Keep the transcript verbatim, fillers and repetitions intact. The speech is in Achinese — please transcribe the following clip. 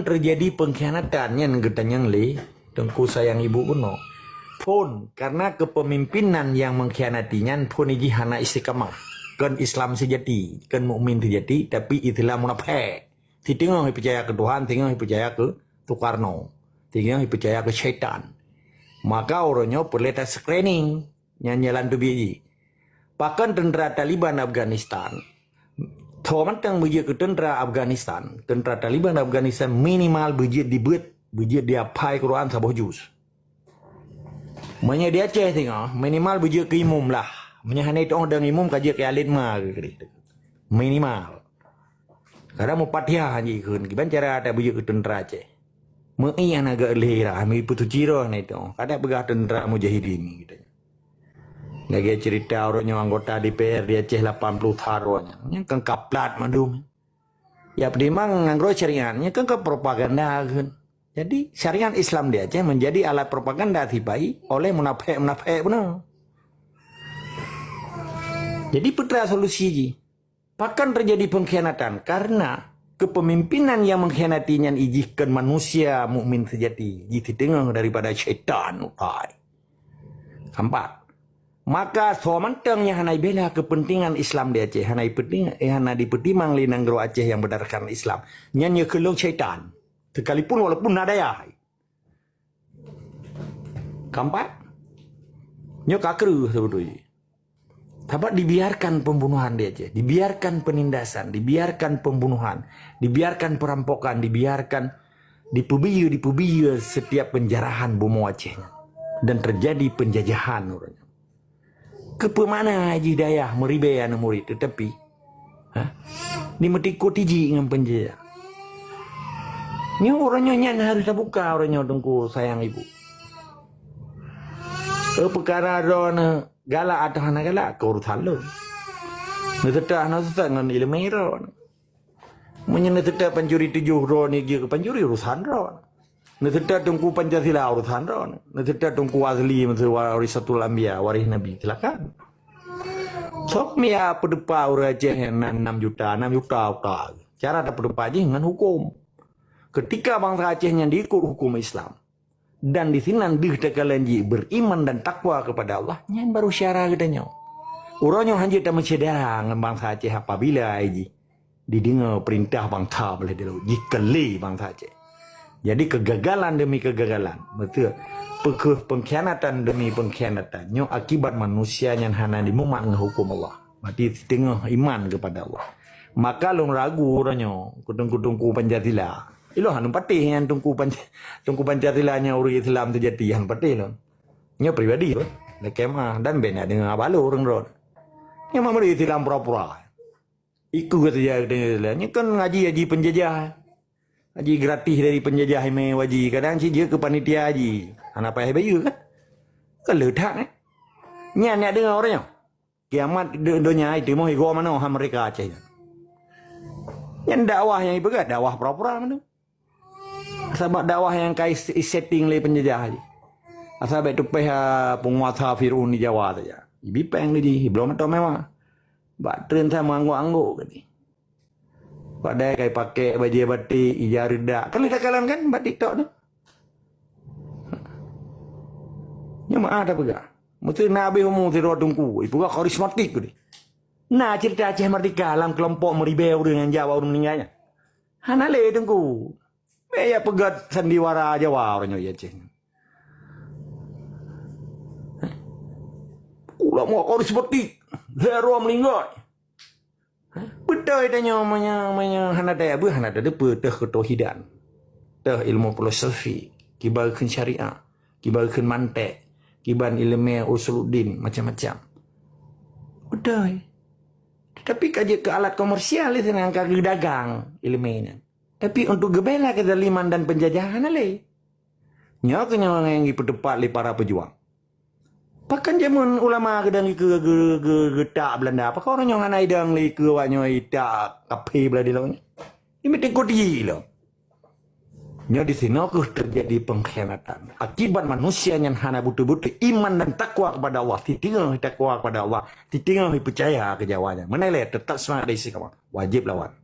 Terjadi pengkhianatan nyan geutanyong lé Teungku Sayang Ibu bunoe. Phon, karena kepemimpinan nyang mengkhianati nyan phon jih hana istiqamah. Kon Islam sejati, kon mukmin sejati, tapi Islam munafék. Siteungoh peucaya keu Tuhan, siteungoh peucaya keu Soekarno, siteungoh peucaya keu syaitan. Maka uroe nyoe peureulée ta-screening nyan jalan teubiet jih. Pakon tentara Taliban Afghanistan? Tho mantong beujeuet keu tentara Afghanistan, tentara Taliban Afghanistan minimal beujeuet dibeuet, beujeuet diapai Quran saboh juz. Meunyoe di Aceh singoh, minimal beujeuet keu imum lah. Meunyoe hana itôh deungon imum, ka jeuet keu alim ma keu keudeh. Minimal. Kadang mupatihah jikheun, kiban cara ata beujeuet keu tentara Aceh. Meuiah na geuh lé rah, mi peutuci roh na itôh. Kadang peugah tentara mujahidin gitu. Lagée cerita uroe nyoe anggota D P R di Aceh lapan puluh thar nyan. Nyan kan kaplat mandum. Ya, peutimang nanggroe syariat, nyan kan ka propaganda kheun. Jadi, syariat Islam di Aceh menjadi alat propaganda sipai oleh munafék-munafék beuna. Jadi, peue teuma solusi jih? Pakon terjadi pengkhianatan? Karena kepemimpinan yang mengkhianati nyan ijih kon manusia mukmin sejati, jih siteungoh daripada syaitan utai. Keempat, maka soe mantong nyang hana ibela kepentingan Islam di Aceh, hana ipeuting-, eh, hana dipeutimang lé nanggroe Aceh nyang berdasarkan Islam, nyan nyoe keulong syaitan, sekalipun walaupun na dayah. Keempat, nyoe ka kreueh sebetulnya. Sabab dibiarkan pembunuhan di Aceh, dibiarkan penindasan, dibiarkan pembunuhan, dibiarkan perampokan, dibiarkan dipeubiyeu, dipeubiyeu setiap penjarahan bumoe Aceh nyan. Dan terjadi penjajahan uroe nyoe. Keupeue mana jih dayah meuribée aneuk murit, teutapi, ha? Dimeutikot jih ngon peunjajah. Nyoe uroe nyoe nyan harôh tabuka uroe nyoe Teungku Sayang Ibu. Eh, peukara droeneuh galak atawa hana galak, keu urusan lôn. Neuseutôt hana seutôt ngon ileumé droeneuh. Meunyoe neuseutôt pancuri tujoh droeneuh jeuet keu pancuri, urusan droeneuh. Neuseutôt Teungku Pancasila, urusan droeneuh. Neuseutôt Teungku Azli, meuseue Warisatul Anbiya, waréh Nabi, silakan. Sok mia peudeupa ureuëng Aceh nyang na enam juta, enam juta uta. Cara tapeudeupa jih ngon huköm. Ketika bansa Aceh nyan diikot huköm Islam, dan di sinan deuh takalon jih beriman dan takwa kepada Allah, nyan baru syara geutanyoe. Uroe nyoe hanjeuet tameusyedara ngon bansa Aceh apabila ai jih dideungoe peurintah bansa blah di laôt, jikheun lé bansa Aceh. Jadi, kegagalan demi kegagalan, beutôi, peukeuh pengkhianatan demi pengkhianatan, nyoe akibat manusia nyan hana jimumat ngon huköm Allah. Berarti siteungoh iman kepada Allah. Maka lôn ragu uroe nyoe, keu teungku-teungku Pancasila. Ilôn hana patéh nyan teungku Panca-, teungku Pancasila nyan ureuëng Islam seujati, hana patéh lôn. Nyoe pribadi lôn, lakée meu'ah, dan bék na deungoe bak lôn ureuëng droe. Nyoe meuri Islam pura-pura. Ikeu saja geutanyoe, nyoe kan haji, haji penjajah. Haji gratis dari penjajah, imé haji. Kadang cit jeuet keu panitia haji. Hana payah bayeue kan? Kan le that, eh? Nyan nak deungoe uroe nyoe. Kiamat do-, donya itu moh igoe manoe ha meureuka Aceh nyan. Nyan dakwah nyang ipeugah, dakwah pura-pura manoe. Sabab dakwah nyang ka is-, isetting lé penjajah jih. Asai bék teupéh, ah, peunguasa Fir'aun di Jawa saja. Ibi péng lé jih, ibloe moto mewah. Bak treun sama anggok-anggok geuh. Padahai ka ipakék bajée batik, ija reudak. Kan lheueh takalon kan bak TikTok tu? Nyoe meu'ah tapeugah. Meusti na habéh umu sidroe teungku, ipeugah karismatik geuh. Na cerita Aceh Merdeka lam kelompok meuribée ureuëng nyang jak bak ureuëng meuninggai nyan? Hana lé teungku. Bék ya peugah sandiwara Jawa uroe nyoe di Aceh nyan. Ulama karismatik, lhée droe meuninggai. Beutôi tanyoe meunyoe, meunyoe hana tayabeuh, hana tateupeue teuh keutauhidan, teuh ilmu filosofi, kiban kheun syariat, kiban kheun mantek, kiban ileumé usuluddin, macam-macam. Beutôi. Tetapi ka jeuet keu alat komersial, di sinan ka geudagang ileumé nyan. Tapi untuk geubela kezaliman dan penjajahan hana lé. Nyoe keuh nyang, nyang jipeuteupat lé para peujuang. Pakon jameun ulama geudong ikeue geu-, geu-, geutak Beulanda? Pakon uroe nyoe hana idong lé ikeue awak nyoe itak kaphé Beulanda lom? Imeuteuk kudi lom. Nyoe disinoe keuh teujadi pengkhianatan. Akibat manusia nyan hana beutôi-beutôi iman dan takwa kepada Allah. Siteungoh takwa kepada Allah, siteungoh peucaya keu Jawa nyan. Meunan lé, teutap seumangat dan istiqamah. Wajéb lawan.